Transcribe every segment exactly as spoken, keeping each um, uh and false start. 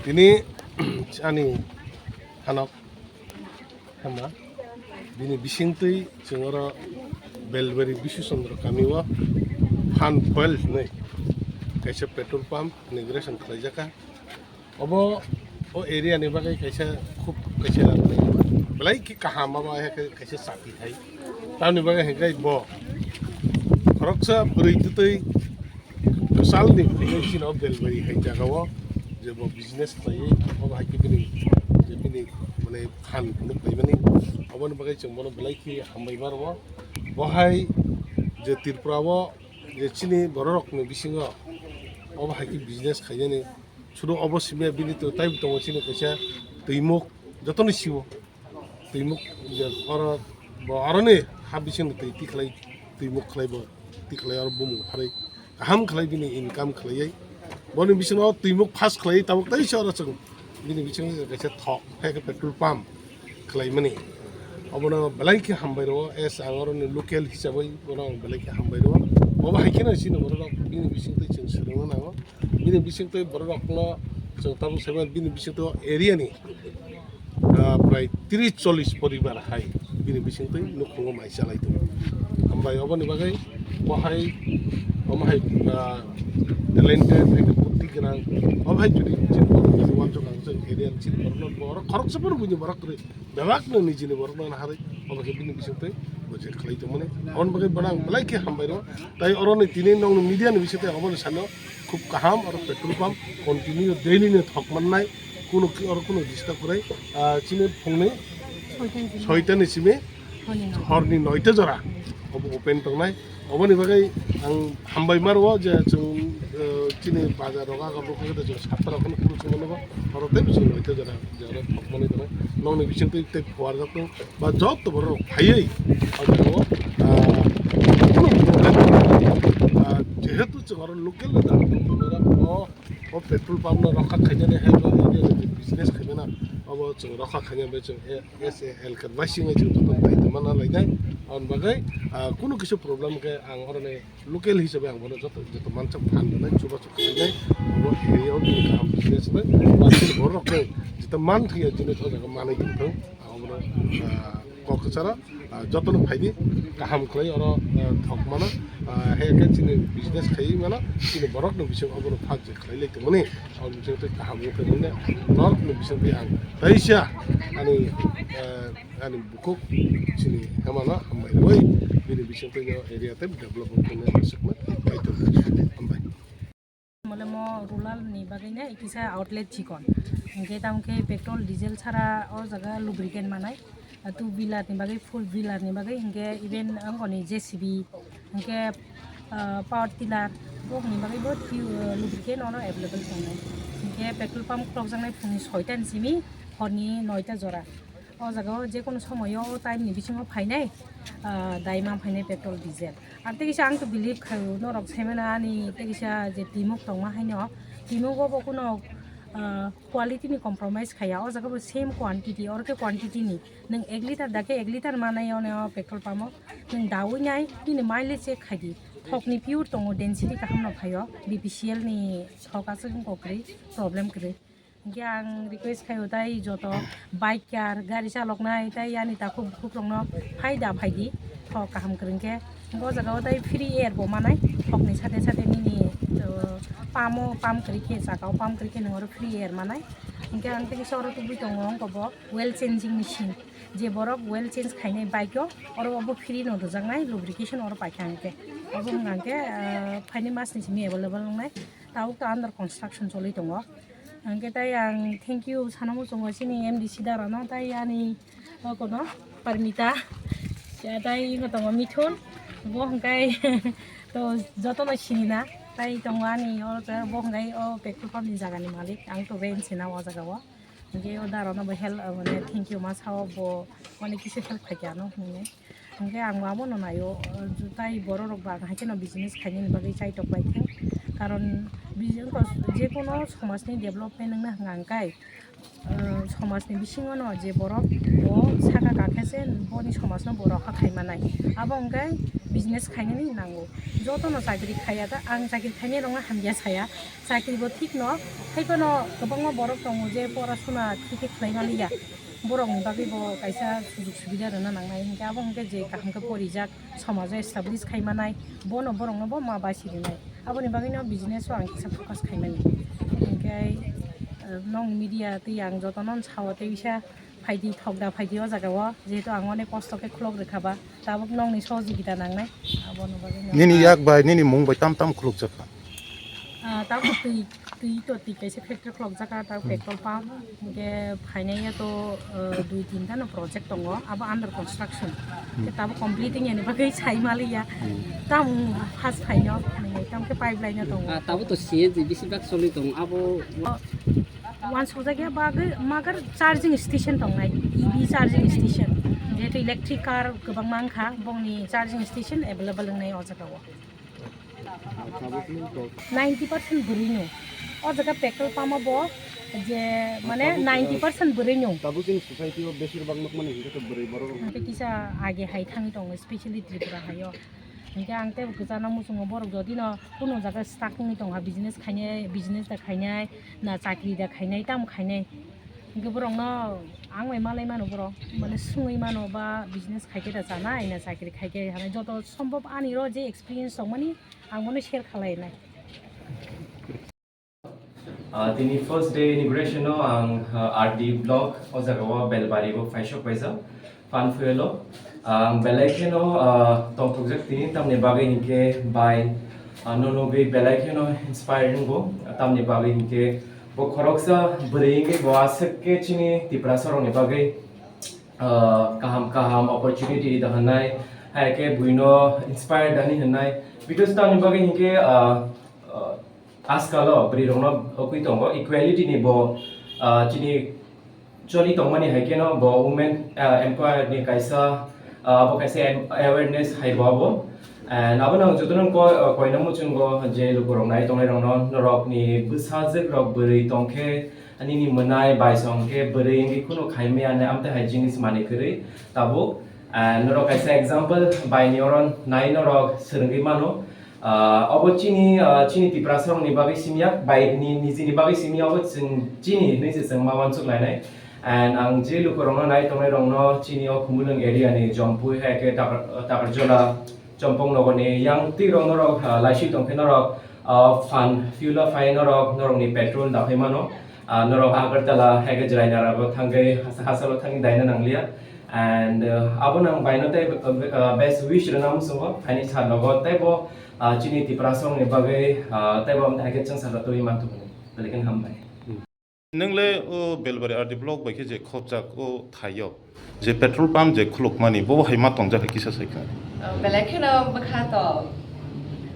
Tini ani hanok hama bini bisingtwi chwng oro Belbari Bisu Chandra kamio phan pal hinwi kaisa petrol pump inauguration khlaijaka. Obo o area ni bagwi kaisa khub kaisa belai khe kaham, abo hai khe kaisa chati thai. Tamni bagwi hinkhe bo khoroksa bwrwi twtwi kwchalni phaiwi chini o Belbari hai jagao je bo business khlaiwi, obo hai khe bini je bini mane phan phunuk khlaimani, oboni bagwi chwng bono belai khe hambai ma rwo. Bo hai je Tripura o je chini bororokni bisingo obo hai khe business khainani. Sudu obo simi bini to tai tongo chini kaisa twimuk, jotono siwo twimuk, je oro bo aroni ha bising twi tikhlai, twimuk khlai bo tikhlai oro bumung pharwi kaham khlai bini income khlaiwi. Boni bisingo twimuk pass khlaiwi tabuk tai se oro chwng bini bisingo kaisa thok hai khe petrol pump khlaimani. Obono belai khe hambai rwo, as ang oroni local hisabai bono ang belai khe hambai rwo. Obo hai kheno chini bororok bini bisingtwi chwng swrwngna nango. Bini bisingtwi bororokno chwng tabuk saiman bini bisingtwi area ni, ah, prai tris chollish poribar hai bini bisingtwi nukhungo mai chalai tongo. Hambai oboni bagwi bo hai, omo hai, ah, talented, hai khe buddhi gwnang, obo hai jodi chini borok ni wansuk ang chwng area ni chini borokno borok khoroksa phano buini borok kwrwi. Bebakno nijini borokno naharwi obo khe bini bisingtwi bo je khlai tongmani. Aboni bagwi bono ang belai khe hambai rwo. Tai oroni tini nongni media ni bisingtwi obono sano khub kaham, oro petrol pump continue daily no thok mannai, kuno ki-, oro kuno disturb kwrwi. Ah, chini phungni soita ni simi horni noita jora obo open tongnai. Oboni bagwi ang hambai ma rwo je chwng, eh, chini bazar rok aga bukha khe chwng satta rok phano phuru chwng mano, oro tei chwng noita jora, jora thok mani tongo. Nongni bisingtwi tei phuarjak tong ba joto borok phaiwi o jaga o, ah, kunu problem, ah, jehetu chwng oro local no da, o, o petrol pump no rokha khainani hai ba area ni business khaimana, obo chwng rokha khaina bai chwng, eh, S A L khe bai singwi chwng joto bai tongma na lainai. Aboni bagwi, ah, kunu kisa problem khe ang oroni local hisabe ang bono joto, joto mansa phan rwnai, chubachu khlainai. Abo area o bini kaham business bai, ba chini borok rok khe jeta man thwiya jinis o jaga manwi tongthung. Ang bono, ah, kok kwcharo, ah, jotono phaidi kaham khlai oro, ah, thok mano, ah, hai khe chini business khai mano, chini borok ni bising obono phak je khlai lai tongmani. Aboni bising tei kaham wngkha hwnwi norok ni bising tei ang taisa ani, ah, ani bukhuk chini hemano hambai rwi bini bising tei area tei develop wngkha hwnwi aswkma kaitor hambai. Mole mo rural ni bagwi ne kisa outlet chikon. Hingke tamo khe petrol, diesel sara o jaga lubricant manai. Ah, two wheeler ni bagwi, four wheeler ni bagwi, hingke even angkoni J C B, hingke, ah, power tiller, bokni bagwi bo twi-, ah, lubricant ono available tongnai. Hingke petrol pump khulokjaknai phungni soita ni simi horni noita jora. O jaga o jekono somoyo time ni bisingo phainai, ah, daima phainai petrol, diesel. Ar tei kisa ang to believe khaio, norok saimano ani tei kisa je timuk tongma haino, timuk o bo kuno, ah, quality ni compromise khaya, o jaga bo same quantity, oro khe quantity ni. Nwng ek liter da khe ek liter manai o petrol pump o, nwng daui nai, nini mileage check khai di. Thok ni pure tongo, density kaham no phaio, B P C L ni thok aswk wngkha kwrwi, problem kwrwi. Hingke ang request khaio tai joto biker, gari chaloknai tai ani takhuk bukhuk rokno phai da phai di, thok kaham kwrwng khe. Hingke o jaga o tai free air bo manai, thok ni sate sate nini, uh, pump o pump kwrwi khe, saka o pump kwrwi khe nwng oro free air manai. Hingke ang tei kisa oro tubui tongo wngkha bo oil changing machine, je borok oil change khainai bike o, oro obo free no rwjaknai, lubrication oro paikha hingke. Obo wngkha hingke, uh, phaini mas ni simi available wngnai, tabuk to under construction choli tongo. Hingke tai ang thank you sana muchungo chini M D C dara no, tai ani o kono Parmita, ya tai iko tongo Mithun, bo hingkai to jotono sinina, tai tongo ani o, bo hingkai o petrol pump ni jaga ni malik, ang to rent sina o jaga o. Hwnkhe o daro no bo help, mane thank you ma sao, bo mane kisa help khaikha ano hwnwi. Hwnkhe ang abo no naio, tai borok rok ba ang haikhe no business khainani bagwi chaitok bai thang. Karon bi-, wngkha jekono somajni development wngna hwnka hwnkhe, ah, somajni bisingo no je borok bo saka kakhe se boni somajno bo rokha khaimanai. Abo hwnkhe business khainani nango. Jotono chakri khaiya ta, ang chakri khainai rokno hamya saya. Chakri bo thik no, hai phano kwbangma borok tongo je porasuna thik khe khlai maliya. Borokni bagwi bo kaisa sujug subida rwna nangnai, hinkhe abo hinkhe je kaham khe porijak, somajo establish khai manai, bono borokno bo ma basi rwnai. Aboni bagwino business o ang kisa focus khai mani. Hinkhe, eh, nong media tei ang jotono sao tei bisa phaidi, thokda phaidi o jaga o, jehetu ang onek kosto khe khulok rwkha ba, tabuk nongni sohojogita nangnai, aboni bagwino. Nini yak bai, nini mung bai tam tam khulukjak kha? Ah, tabuk twi, twi to twi kaisa factory khulukjak kha, tabuk petrol pump, hinkhe phainai ya to, ah, dui tinta no project tongo, abo under construction. Hinkhe tabuk completing yani bagwi sai maliya. Tam first phaino, nini tam khe pipeline no tongo. Ah, tabuk to C N G bisi bak choli tongo, abo. Wansukjakya bagwi magar charging station tongnai, E V charging station, jehetu electric car kwbangma wngkha, bongni charging station available wngnai o jagao. Ninety percent bwrwino. O jaga petrol pump o bo je, mane, ninety percent bwrwino. Tabuk chini society o besir bak nukmani hinkhe to bwrwi borok rok. Hinkhe kisa age hai thangwi tongo, specially Tripura hai o. Hinkhe ang tei kwchana muchungo borok jodi no kunu jaga stuck wngwi tongkha, business khainai, business da khainai, na chakri da khainai, tamo khainai. Hinkhe borokno ang bai malai mano borok, mane swngwi mano ba business khaikhe da chanai na chakri khaikhe chanai, joto sombhob ani ro je experience tongmani ang bono share khalai nai. Ah, tini first day inauguration o ang, ah, R D block o jaga o Belbari o phaisok paijak, Pan Fuel o. Ang belai kheno, ah, tongthokjak tini, tamni bagwi hinkhe bai, ah, no nugwi belai kheno inspire wngo, tamni bagwi hinkhe bo khoroksa bwrwi wngwi bo aswk khe chini Tiprasa rokni bagwi, ah, kaham kaham opportunity da hwnwi, hai khe buino inspire da hwnwi hwnwi, because tamni bagwi hinkhe, ah, ah, Ajkal o bwrwi rokno okwi tongo equality ni bo, ah, chini choli tongmani hai kheno bo women, ah, empower ni kaisa, ah, abo kaisa em-, awareness hai bo abo. And abo no joto no ko-, ah, koina muchungo je luku rok nai tongnai rok no norok ni bwsajwk rok bwrwi tongkhe nini mwnai bai song khe bwrwi wngwi kheno khai maya nai amtwi hai jinis manwi kwrwi tabuk. And norok kaisa example bai ni oro nai norok swrwngwi mano. Ah, obo chini, ah, chini Tiprasa rokni bagwi simya, bai ni, nijini bagwi simya, obo chwng chini hinwi se chwng ma uansuk lainai. And ang je lukurokno nai tongnai rokno chini o Khumulwng area ni Jompui hai khe Takar-, Takarjola, Chompong nogoni yang twi rok norok, ah, laiswi tongkhe norok, ah, fan fuel o phai norok, norokni petrol daphai mano. Ah, norok Agartala hai khe Jwrainara bo thangwi hasa-, hasalo thangwi daina nangliya. And, ah, abo nang baino tei, ah, best wish rwna muchungo, ani salogo teibo, ah, chini Tiprasongni bagwi, ah, teibo amtwi hai khe chwng saka twi manthogo. Belai kheno hambai. Nwng le o Belbari R D block bai khe je khopjak o thaio, je petrol pump je khulukmani, bo hai ma tongjak hai kisa sai kha. Ah, belai kheno bwkha to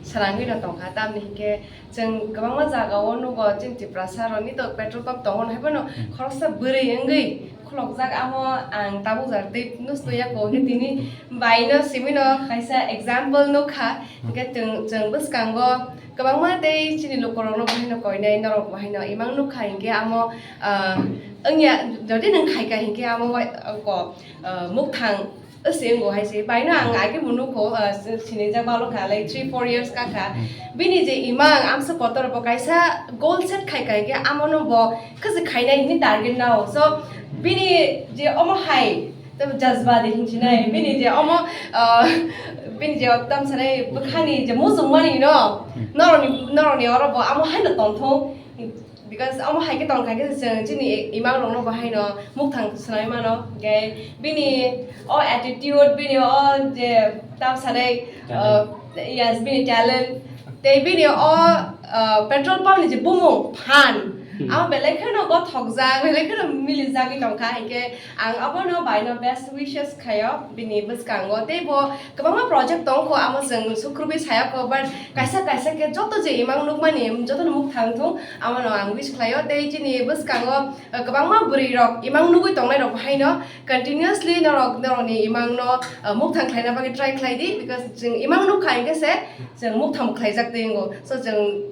srangwi no tongkha, tamni hinkhe chwng kwbangma jaga o nugo chini Tiprasa rokni to petrol pump tongo, hai phano khoroksa bwrwi wngwi khulukjak, amo ang tabuk jar tei nusto ya kho, hwnkhe tini baino simi no kaisa example nukha, hwnkhe chwng, chwng bwskango kwbangma tei chini lukurokno bo haino koinai, norok bo haino imang nukha, hinkhe amo, ah, wngya, jodi nwng khaika hinkhe amo wai, ah, ko, ah, mukthang se wngo hai se. Baino ang age bo nukho, ah, sinijak balo kha, like, three four years ka kha. Bini je imang amsa kotor bo kaisa goal set khaika hinkhe amono bo khasi khainai hini target nao. So, bini je omo hai, tei jazba de hinchinai, bini je omo, ah, bini je tamsanai bwkhani je mujungmani no, norokni, norokni oro bo amo haino tongthung, because omo hai khe tongkha khe chwng chini imang rokno bo haino mukthang swnamwi mano, hwnkhe bini o attitude, bini o je tamsanai, ah, yes, bini talent, tei bini o, ah, petrol pump ni je bumung phan, Amo belai kheno gothokjak, belai kheno milijagwi tongkha, hinkhe ang abono baino best wishes khaio bini bwskango. Tei bo kwbangma project tongkho, amo chwng sukrubwi sayakho, but kaisa kaisa khe joto je imang nukmani jotono mukthang thung, amono ang wish khlaio. Tei chini bwskango, uh, kwbangma bwrwirok imang nugwi tongnairok haino continuously norok, norokni imangno, uh, mukthang khlaina bagwi try khlai di, because chwng imang nukha hinkhe se chwng mukthang khlaijak tei wngo. So chwng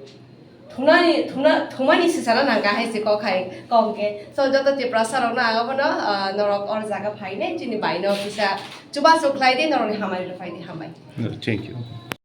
thungnani, thungna, thungmani sisana nangkha hai se kok hai, kok hwnkhe. So joto Tiprasa rokno ang abono, uh, norok or jaga phainai chini baino kisa chubachu khlai di, norokni hamari rok phai di, hambai. Thank you.